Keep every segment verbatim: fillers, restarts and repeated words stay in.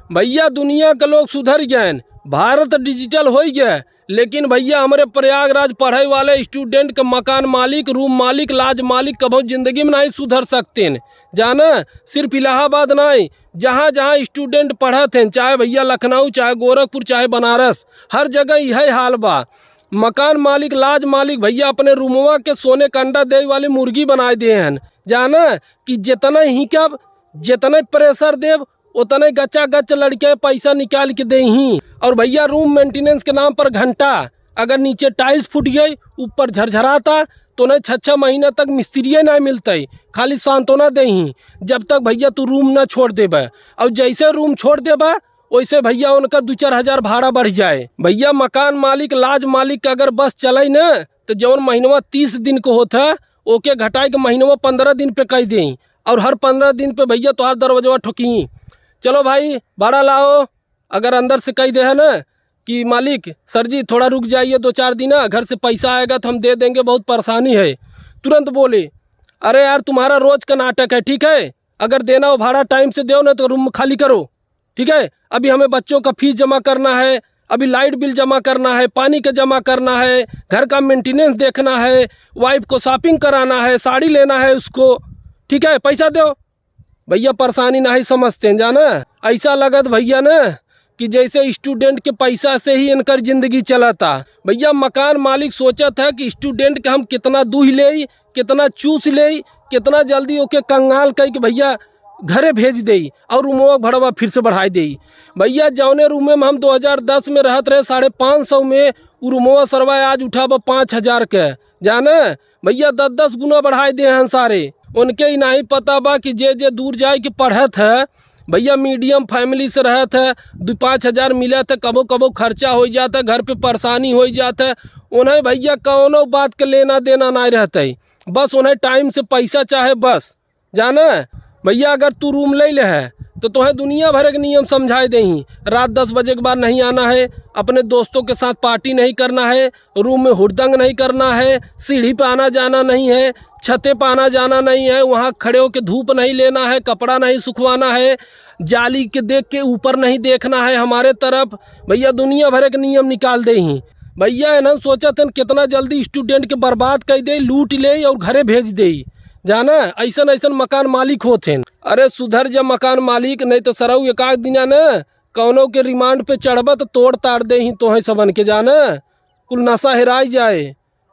भैया, दुनिया के लोग सुधर गए, भारत digital होइ गए, लेकिन भैया, हमरे प्रयागराज पढ़े वाले student के मकान मालिक, room मालिक, lodge मालिक कभो जिंदगी में नहीं सुधर सकते हैं। जाना, सिर्फ इलाहाबाद नहीं, जहाँ जहाँ student पढ़त हैं, चाहे भैया लखनऊ, चाहे गोरखपुर, चाहे बनारस, हर जगह यही हाल बा। मकान मालिक, lodge मालिक भैया अपने रूमवा के सोने के अंडा देवे वाली मुर्गी बनाए दे हैं। जाना कि जितना ही क्या, जितना pressure देव, उतने गच्चा गच्च लड़के पैसा निकाल के देही। और भैया, room maintenance के नाम पर घंटा, अगर नीचे tiles फूट गई, ऊपर झरझराता, तो उन्हें छः छः महीना तक मिस्त्रिये ना मिलते, खाली सांत्वना देही, जब तक भैया तू room ना छोड़ देबे। और जैसे room छोड़ देबे, वैसे भैया उनका दो चार हजार भाड़ा बढ़ जाए। भैया, मकान मालिक, lodge मालिक का अगर बस चले न, तो जौन महीनवा तीस दिन को होत है, ओके घटाए के महीनवा पन्द्रह दिन पे कह दें, और हर पन्द्रह दिन पे भैया तोहार दरवाजवा ठोकी। चलो भाई, भाड़ा लाओ। अगर अंदर से कह दे है ना कि मालिक, सर जी, थोड़ा रुक जाइए दो चार दिन, घर से पैसा आएगा तो हम दे देंगे, बहुत परेशानी है, तुरंत बोले, अरे यार, तुम्हारा रोज का नाटक है, ठीक है? अगर देना हो भाड़ा, time से दो, ना तो room खाली करो, ठीक है? अभी हमें बच्चों का fees जमा करना है, अभी light bill जमा करना है, पानी का जमा करना है, घर का maintenance देखना है, wife को shopping कराना है, साड़ी लेना है उसको, ठीक है? पैसा दो। भैया, परेशानी नहीं समझते हैं, जाना। ऐसा लगत भैया ना कि जैसे student के पैसा से ही इनकर जिंदगी चलता। भैया, मकान मालिक सोचत है कि student के हम कितना दूह लेई, कितना चूस लेई, कितना जल्दी ओके कंगाल कई के भैया घरे भेज देई और रूमवा भड़वा फिर से बढ़ाई देई। भैया, जौने रूमे में हम दो हज़ार दस में रहत रहे साढ़े पाँच सौ में, उ रूमवा सरवा आज उठा बा पाँच हजार के। जाने भैया, दस दस गुना बढ़ाई दे हैं सारे। उनके ही नहीं पता बा कि जे जे दूर जाए के पढ़त है, भैया, medium family से रहत है, दो पाँच हजार मिलत है, कबो कबो खर्चा हो जात है, घर पे परेशानी हो जात है, उन्हें भैया कौनो बात के लेना देना नहीं रहत है, बस उन्हें time से पैसा चाहे बस। जाना भैया, अगर तू room ले ले है तो तोहे दुनिया भर के नियम समझाए देही। रात दस बजे के बाद नहीं आना है, अपने दोस्तों के साथ party नहीं करना है, room में हुड़दंग नहीं करना है, सीढ़ी पे आना जाना नहीं है, छते पे आना जाना नहीं है, वहाँ खड़े होके धूप नहीं लेना है, कपड़ा नहीं सुखवाना है, जाली के देख के ऊपर नहीं देखना है हमारे तरफ। भैया, दुनिया भर के नियम निकाल देही। भैया, इन्हन सोचत हन कितना जल्दी student के बर्बाद कर दे, लूट ले और घरे भेज दे। जाना, ऐसन ऐसन मकान मालिक होत हैं। अरे सुधर जा मकान मालिक, नहीं तो सरऊ एक आध दिना न कौनो के remand पे चढ़बा तो तोड़ ताड़ देही तोहे सबन के, जाना। कुल नशा हेराई जाए।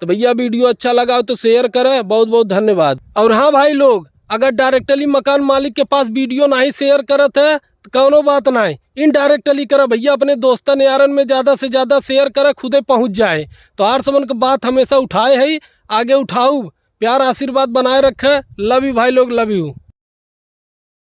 तो भैया, video अच्छा लगा हो तो share करे। बहुत बहुत धन्यवाद। और हाँ भाई लोग, अगर directly मकान मालिक के पास video नहीं share करत है तो कौनो बात नहीं, indirectly करे भैया, अपने दोस्तन यारन में ज्यादा से ज्यादा share करे, खुदे पहुँच जाए। तो आर समन के बात हमेशा उठाए है, आगे उठाऊ। प्यार आशीर्वाद बनाए रखे। Love you भाई लोग, love you।